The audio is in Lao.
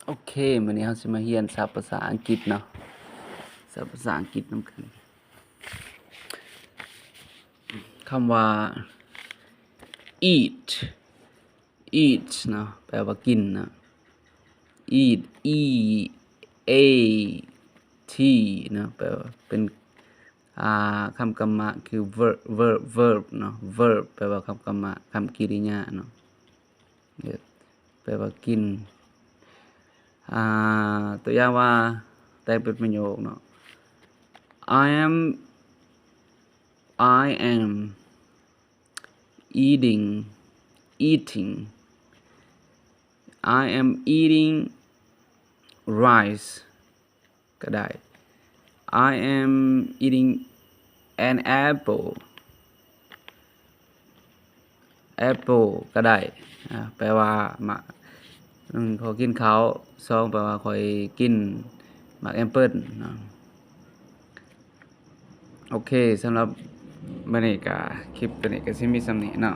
ໂອເຄ, ມື້ນີ້ເຮົາຊິມາຮຽນສັບພາສາອັງກິດເນາະ, ສັບພາສາອັງກິດນຳກັນ. ຄຳວ່າ eat, eat ເນາະ ແປວ່າກິນເນາະ, eat, e a t ເນາະ ແປວ່າເປັນ ອ່າ ຄຳກຳມະ ຄື verb, verb, verb ເນາະ, verb ແປວ່າຄຳກຳມະ, ຄຳກິລິຍາເນາະ, ແປວ່າກິນ. ອ່າ ຕົວຢ່າງວ່າ ແຕ່ງເປັນປະໂຫຍກເນາະ, I am, I am eating, eating, I am eating rice ກໍໄດ້, I am eating an apple, apple ກໍໄດ້. ອາ ແປວ່າ ມາ ໜຶ່ງ ຂໍກິນເຂົ້າ, ສອງ ແປວ່າຂ້ອຍກິນໝາກແອມເປິນເນາະ. ໂອເຄ, ສຳລັບມື້ນີ້ກະ ຄລິບໂຕນີ້ກະຊິມີສ່ຳນີ້ເນາະ.